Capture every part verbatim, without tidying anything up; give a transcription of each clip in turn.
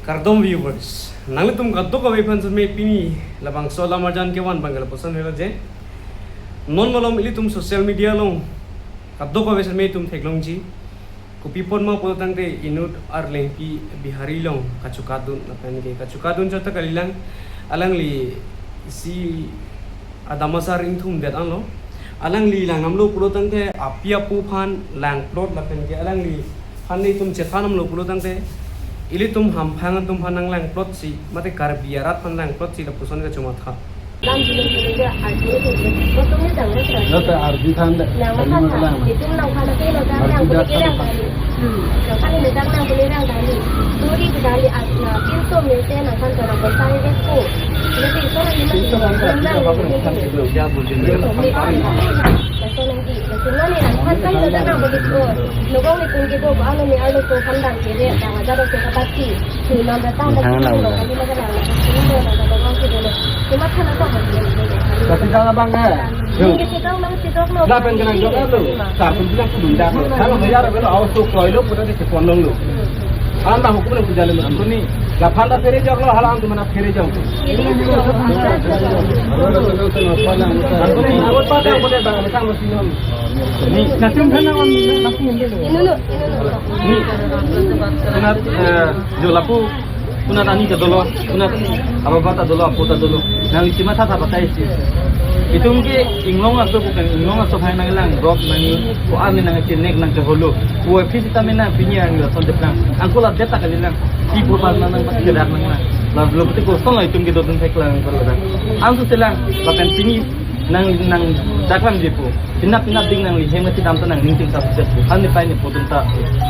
Kardom viewers, nanglitum kadokave aphan seme pini labangso alam arjan kevan abang ke lapuson helo je. Non malom ilitum social media along kadokave seme itum theklongji. Kopi apot ma pulo tangte inut arlengpi Bihari along kachukadun lapen ke kachukadun chot ta kalilang, alangli isi adam asar ingthum det anlo. Alangli langdamlo pulo tangte api apo aphan langplot lapen ke alangliphan itum chethan damlo pulo tangte ilitum hamphang atum aphan nanglangplotsi mate Karbi arat aphan langplotsi lapuson kachomatha. Lam jilin jilin ke arju itu. Betul ni dang, betul. Lo ta arju than de. Nang Kami masa mau bilang. Itu nang kena ke lo dang Arju yang boleh datang. Kilang tadi. Hmm. Nang kan ini dang yang boleh kilang tadi. Duri ke tadi arju. Itu mesti nang kan orang besar itu. Jadi itu orang ini Itu kan nang apa yang itu. Dia boleh Itu ni apa? Betul nanti. Betul ni nang kan kan lo dang boleh itu. Lo kong ni pun gitu. Anu ni anu tu kan dang kiri. Dang aja tu kapati. Nang datang Nang lagi lo. Kali lagi nang. Tapi kalau bang eh. Lapen kenang jok lo. Sar pun bilang kudu dak lo. Kalau biar belo aus tu koi lo putar di kepon lo. Anda hukum lo kujalan lo ampuni. Lapan dah phere jok lo, halang tu mana phere jok. Ampuni, awat pada boleh bang, macam macam. Ni, kasih mana orang ni, langsung ni. Ini lo, ini lo. Ni, kenal, eh, jo lapu. Kuna tani ta dolo, kuna ababa ta dolo, apo ta dolo. Nang isi matha ta batai si. Itum ke inglong aso bukan, inglong aso hai nanglang, rok nang, ko-an nang chenek nang cheholo. Ko phi sita mena pini ang la son deplang. Angko la deta kalilang. Ti po pan nang nang kedak nang nang. La lo pute ko son la itum ke dodun theklang ko la. Ang tu selang, lapen pini nang nang daklam je po. Pinap pinap ding nangli hem kachidam ta nangning ting sap sep. Ani pai ni po atum ta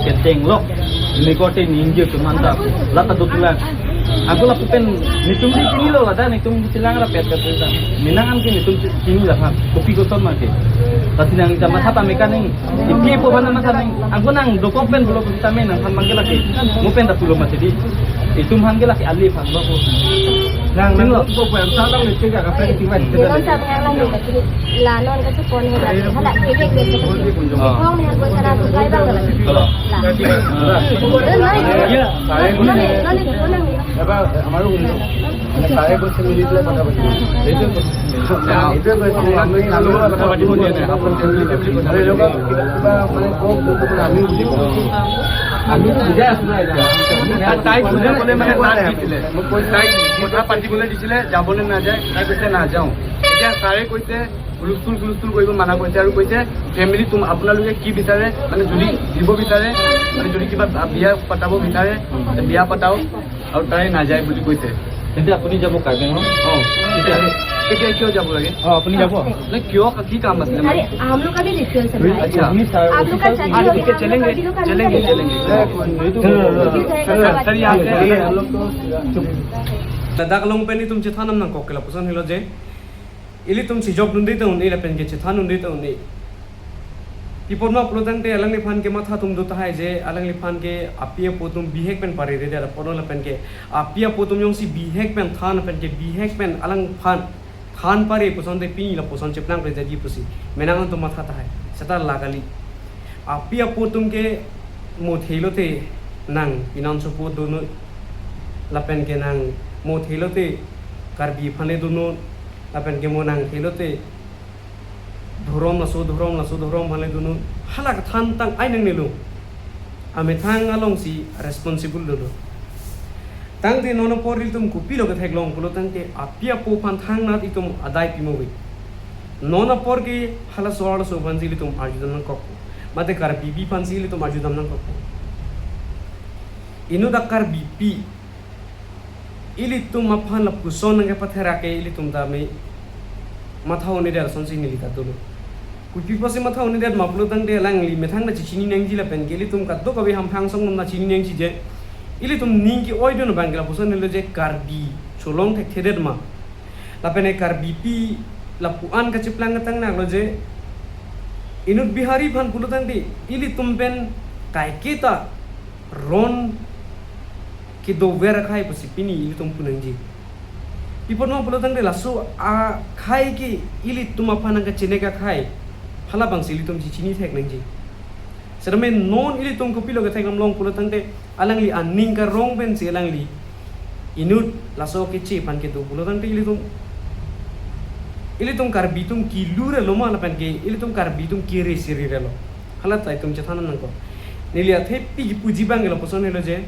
keteng lok. Ni kote ni injir atum han ta. Lata dothulang. Angko lapu pen netum di chini lo lata netum di chelang rapet kata ta. Menang an ke netum chini la ha. Kopi koson ma ke. Tasi nang jama thapa mekaning. Ipi po bana ma thaning. Angko nang dokok pen pulo kita menang han mangke lagi. Mo pen ta pulo ma sidi. Itum han ke lagi ali phan lo po. Nang nang lo po po yang salam ni tiga kape tiga. Nang sa pengalang ni. La non kachepon he la, hala kejek kejek. Oh. Kong ni hako sana tu kai bang la. Kalau. La. Ah. Iya. Saya nani, nani, nani. Apa, আমাৰো শুনিছো। মানে, ছাৰে কৈছে, মিলি পেলাই কথা পাতিব। এইটোৱে কৈছে। এইটোৱে কৈছে, আমি কালি কথা পাতিব দিয়া নাই। আপোনাৰ ফেমিলি, ফেমিলি কথা পাতিব। এই লোকক কিবা, কিবা, মানে, কওক, কওক, কওক, আমি বুজি পাওঁ। আমি বুজাই আছো না এতিয়া। তাই কোনে ক'লে, মানে, তাক দিছিলে। মোক কৈছে, তাই কথা পাতিবলৈ দিছিলে, যাবলৈ নাযায়। তাই কৈছে, নাযাওঁ। এতিয়া ছাৰে কৈছে, হুলস্থুল হুলস্থুল কৰিব মানা কৰিছে আৰু কৈছে, ফেমিলি তুম আপোনালোকে কি বিচাৰে, মানে যদি দিব বিচাৰে, মানে যদি কিবা বিয়া পতাব বিচাৰে, বিয়া পতাওক। আৰু তাই নাযায় বুলি কৈছে। তেন্তে আপুনি যাব কাৰ্বি আংলং? অ। কেতিয়া? কেতিয়া কিয় যাব লাগে? অ, আপুনি যাব? নাই, কিয়, কি কাম আছিলে? अरे, हम लोग का भी रिचुअल है भाई। আচ্ছা। আপুনি ছাৰ, आप लोग का शादी हो गया, हम लोग का भी लोग का नहीं करेंगे। चलेंगे, चलेंगे। सर, यहाँ से। Ladak along pen itum chethan dam nangkok ke lapuson helo je. Ilitum chejok dunde ta un-e lapen ke chethan dunde ta un-e. Pi apot ma pulo tangte alangliphan ke matha atum do tahai je, alangliphan ke api apo atum bihek pen pare re de la pono lapen ke api apo atum jongsi bihek pen than pen ke bihek pen alangphan than pare puson te pini lapuson cheplang pen jadi pusi. Menang atum matha tahai. Seta la kali. Api apo atum ke mo thelo te nang pinam sopo dono lapen ke nang mo thelo te Karbi aphan le dono lapen ke mo nang thelo te dhorom laso dhorom laso dhorom aphan le dono hala kethan tang ai nangnelo. Amethang alongsi responsible dolo. Tangte non apor ilitum kopilo ketheklong pulo tangte api apo aphan thangnat itum adai pimo ve. Non apor ke halaso halaso aphansi ilitum arjudam nangkok. Mate Karbipi aphansi ilitum arjudam nangkok. Inut a Karbipi ilitum aphan lapuson nangkepatherak ke ilitum tame matha un-edet asonsi neli ta dolo. Kopi apotsi matha un-edet ma pulo tangte alangli methang ta chechini nangji lapen ke ilitum kadokave hamphang song ta chini nangji je. Ilitum ning ke-oi dun abang ke lapuson helo je Karbi cholong thekthedet ma. Lapen e Karbipi lapu-an kacheplang ketang naklo je. Inut Bihari aphan pulo tangte ilitum pen kaike ta ron kedover akhai pusi pini ilitum pu nangji. Pi apot ma pulo tangte laso akhai ke ilitum aphan nangkachenek akhai. Halabangsi ilitum chechini thek nangji. Setame non ilitum kopilo kethek lam long pulo tangte alangli aning karong pensi alangli inut laso keche aphan kedo pulo tangte ilitum, ilitum Karbi atum kelurelo ma lapen ke ilitum Karbi atum kere sirire lo. Hala ta itum chethan nangkok. Neli athe pi kipuji abang ke lapuson helo je,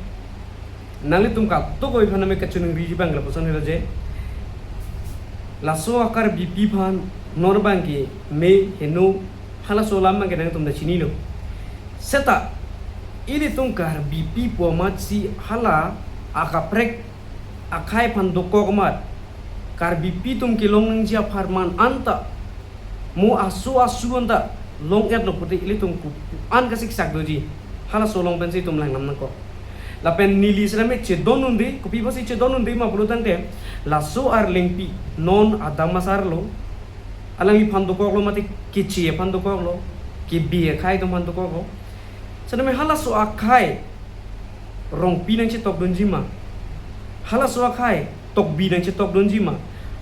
nanglitum kadokave aphan name kachiningri abang ke lapuson helo je, laso a-Karbipi aphan non abang ke me heno, halaso alam abang ke nangtum ta chinilo. Seta ilitum Karbipi pu amatsi hala akaprek akhei aphan dokok amat, Karbipi atum kelong nangji apharman anta, mo aso asu anta long-etlo pute ilitum ko-an kasiksak doji, halaso along pensi itum langnam nangkok. Lapen neli sitame chedondunde, kopi apotsi chedondunde ma pulo tangte, laso Arlengpi non adam asar lo, alangliphan dokoklo mate keche aphan dokoklo, kebi akhei atum aphan dokoklo. Sitame halaso akhei Rongpi nangchetokdunji ma, halaso akhei Tokbi nangchetokdunji ma,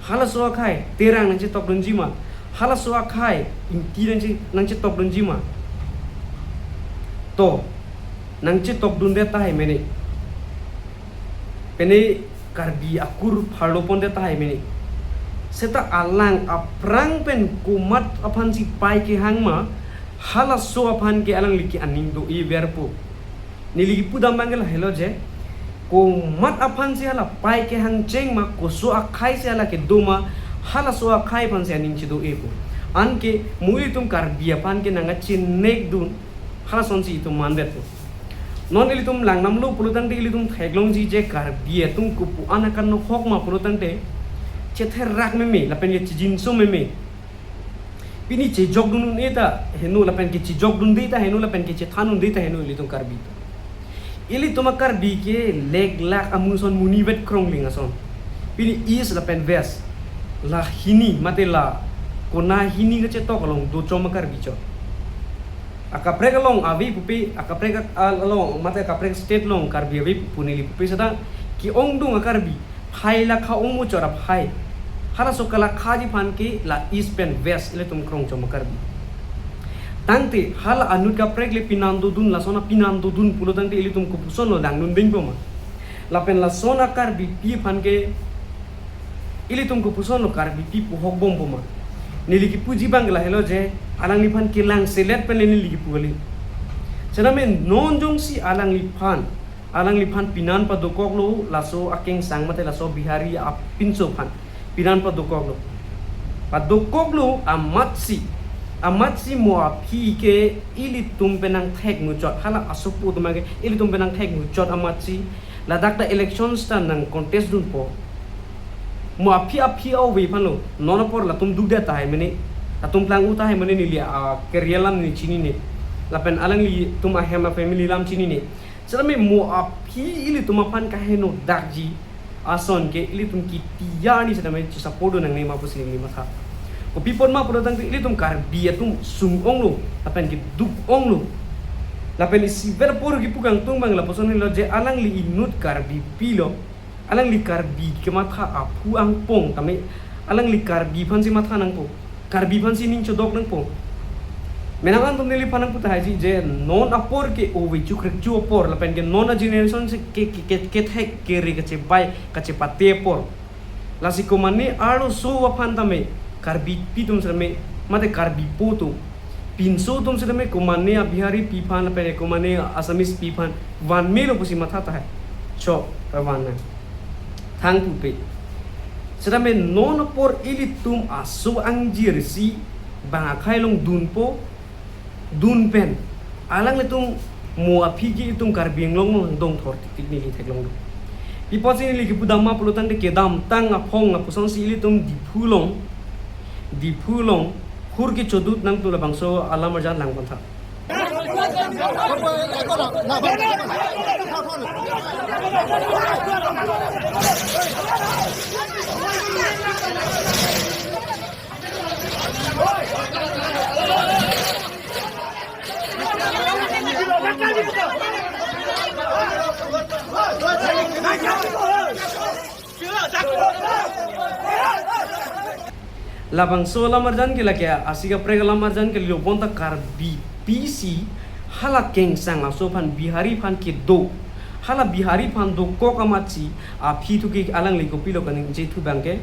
halaso akhei Terang nangchetokdunji ma, halaso akhei Ingti nangche-, nangchetokdunji ma. To, nangchetokdunde tahai mene. Pine Karbi akur pharlo ponde tahai mene. Seta alang aphrang pen komat aphansi pai kehang ma, halaso aphan ke alangli ke aning do-e verpo. Neli kipudam abang ke lahelo je, komat aphansi hala pai kehang cheng ma, koso akhei si hala kedo ma, halaso akhei aphansi aning chedo-epo. Anke mo ilitum Karbi aphan ke nangkachinekdun, halasonsi itum mandetpo. Non ilitum langnamlo pulo tangte ilitum theklongji je Karbi atum kopu-an akan nohok ma pulo tangte, chetherak meme lapen ke chejinso meme. Pini chejokdun un-e ta heno lapen ke chejokdunde ta heno lapen ke chethandunde ta heno ilitum Karbi. Ilitum a-Karbi ke lek lak amu ason monit vet krongling ason. Pini East lapen West, la hini mate la kona hini kachetok along dochom a-Karbi chot. Akaprek along ave pupe, akaprek ak-, al-, along mate akaprek state along Karbi ave pu neli pupe seta ke-ongdung a-Karbi phai lakha ongmuchot aphai. Halaso kalakhaji aphan ke la East pen West ilitum krongchom a-Karbi. Tangte hala anut kaprek le pinan dodun, lason a pinan dodun pulo tangte ilitum kopusonlo langdun dengpo ma? Lapen lason a-Karbipi aphan ke ilitum kopusonlo Karbipi pu hokbompo ma? Neli kipuji abang ke lahelo je, alangliphan kelang selet pen le neli kipu kali. Sitame non jongsi alangliphan, alangliphan pinan padokoklo laso akengsang mate laso Bihari apinso aphan, pinan padokoklo. Padokoklo amatsi, amatsi mo aphi ke ilitum pen nangthek muchot, hala asopo atum ke ilitum pen nangthek muchot amatsi, ladak ta election ta nang contest dunpo. Mo aphi aphi ove aphanlo, non apor latum dukde tahai mene, latum plang-o tahai mene neli a-career alam neli chinine. Lapen alanglitum ahem a-family alam chinine. Sitame mo aphi ilitum aphan kaheno dakji ason ke ilitum kitiya ni sitame che-support do nangne ma pusi neli matha. Kopi apot ma pulo tangte ilitum Karbi atum sung-onglo, lapen keduk-onglo. Lapen isivet apor kipu kangtung abang lapuson helo je alangli inut Karbipi lo, alangli Karbi kematha aphu angpong tame, alangli Karbi aphansi matha nangpo, Karbi aphansi ning chodok nangpo. Menang antum neliphan nangpu tahai ji je non apor ke ove chukrekchu apor lapen ke non a-generation si ke, ke, ke, kethek kere kachebai kachepate apor. Lasi komane arloso aphan tame Karbipi atum sitame mate Karbipo atum, pinso atum sitame komane a-Biharipi aphan lapen komane Assamisepi aphan vanmelo pusi matha tahai. Chok, ra van nang. Thang pupe. Sitame non apor ilitum aso angjirsi bang akhei along dunpo, dun pen alanglitum mo aphi ke itum Karbi Anglong along dongthor tiktik neli theklonglo. Pi apotsi neli kipudam ma pulo tangte kedamtang aphong apusonsi ilitum Diphu along, Diphu along hur kechodut nangtum labangso alam arjan lang pontha. Labangso alam arjan ke lake, asik kaprek alam arjan ke lobon ta Karbipi si hala kengsang aso aphan, Bihari aphan kedo, Hala Bihari aphan dokok amatsi aphi thu ke alangli kopilo kaningje thu abangke,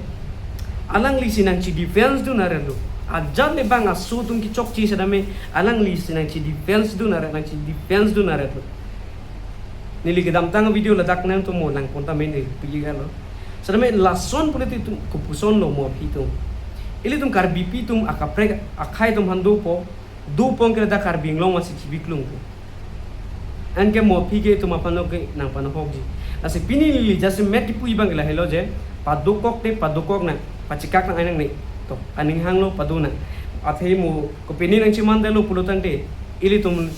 alangli si nangchi defense dun aretlo. Ajat le bang aso atum kechokche setame alangli si nangchi defense dun aret, nangchi defense dun aretlo. Neli kedamtang video ladak nangtum mo langpon tame neli pili galo. Setame lason politik atum kopusonlo mo aphi atum. Ilitum Karbipi atum akaprek akhei atum aphan dopo, dopo ke ladak Karbi Anglong masi chibiklung po. Anke mo aphi ke itum aphan ke nangpanahokji. Lasi pini neli jasemet kipu abang lahelo je, padokok te padokok nang, pachikak nang ainang ne. To, aning hanglo pado nang. Athe mo kopine nangchemandetlo pulo tangte, ilitum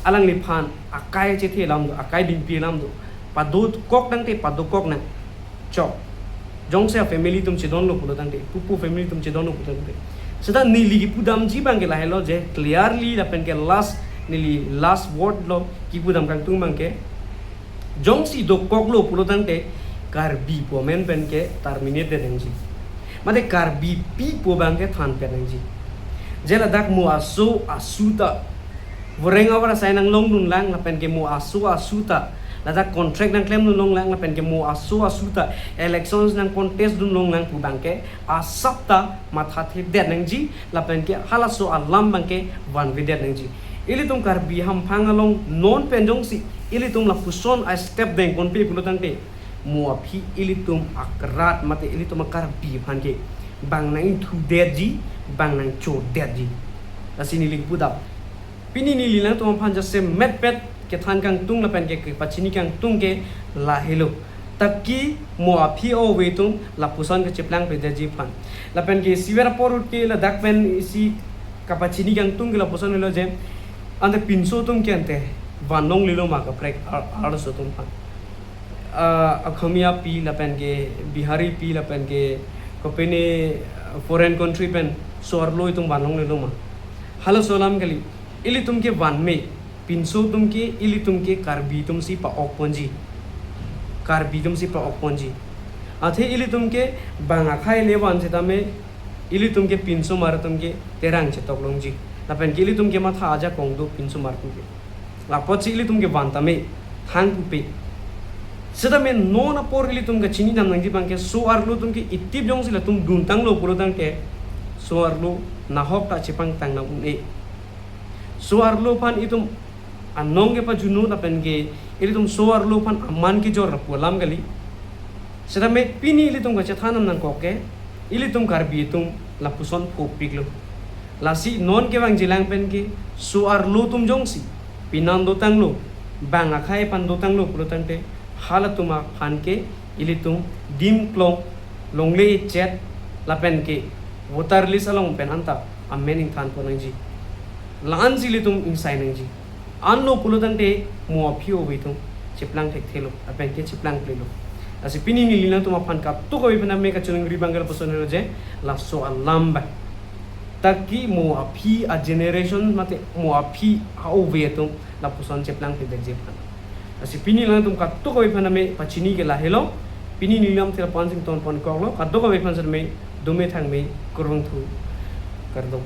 alangliphan akai chethe alam do, akai dingpi alam do. Padokok tangte padokok nang. Chok. Jongsi a-family atum chedonlo pulo tangte, pupu family atum chedonlo pulo tangte. Seta neli kipudamji abangke lahelo je, clearly lapen ke last, neli last word lo kipudam kangtung abangke, jongsi dokoklo pulo tangte, Karbi pu amen pen ke terminate det nangji. Mate Karbipi pu abangke thanpet nangji. Je ladak mo aso asu ta voreng avar asai nanglong dunlang lapen ke mo aso asu ta ladak contract nangklem dunlonglang lapen ke mo aso asu ta elections nang contest dunlonglang pu abangke asap ta mathathedet nangji lapen ke halaso alam abangke vanvedet nangji. Ilitum Karbi hamphang along non pen jongsi ilitum lapuson a-step dengponpe pulo tangte, mo aphi ilitum akrat mate ilitum a-Karbi aphan ke bang nang-ingthudetji, bang nangchodetji. Lasi neli kipudam. Pini neli nangtum aphan jasemetpet kethan kangtung lapen ke kepachini kangtung ke lahelo. Taki mo aphi ove atum lapuson kecheplang pledetji aphan. Lapen ke isiver apor ahut ke ladak pen isi kapachini kangtung ke lapuson helo je, ante pinso atum ke ante vanlonglelo ma kaprek ar-, arloso atum aphan. Ah, Akhamiapi lapen ke Biharipi lapen ke kopine, ah, foreign country pen so-arlo itum vanlonglelo ma. Halaso alam kali, ilitum ke vanme, pinso atum ke, ilitum ke Karbi atum si pa-okponji. Karbi atum si pa-okponji. Athe ilitum ke bang akhei le van setame, ilitum ke pinsomar atum ke terang chetok longji. Lapen ke ilitum ke matha ajakong do pinsomar atum ke. Lapotsi ilitum ke van tame, thang pupe. Setame non apor ilitum kachini dam nangji abangke so-arlo atum ke itip jongsi latum duntanglo pulo tangte, so-arlo nahok ta chepangtang nang un-e. So-arlo aphan itum anong kepajuno lapen ke ilitum so-arlo aphan aman kejor pu alam kali. Setame pini ilitum kachethan dam nangkok ke, ilitum Karbi atum lapuson phopiklo. Lasi non kevangjilang pen ke so-arlo atum jongsi pinan dotanglo, bang akhei aphan dotanglo pulo tangte, halatum aphan ke ilitum dim klong, longle ichet lapen ke voter list along pen anta amen ingthanpon nangji. La-ansi ilitum ingsai nangji. Anlo pulo tangte mo aphi ove atum cheplang thekthelo, lapen ke cheplang plelo. Lasi pini neli nangtum aphan kadokave aphan tame kachiningri abangke lapuson helo je, laso alam ba. Taki mo aphi a-generation mate mo aphi a-ove atum lapuson cheplang pledetji aphan. Lasi pini nangtum kadokave aphan tame pachini ke lahelo, pini neli lam thil pon sing tonpon koklo, kadokave aphan setame dome thangme, kurvangthu, kardom.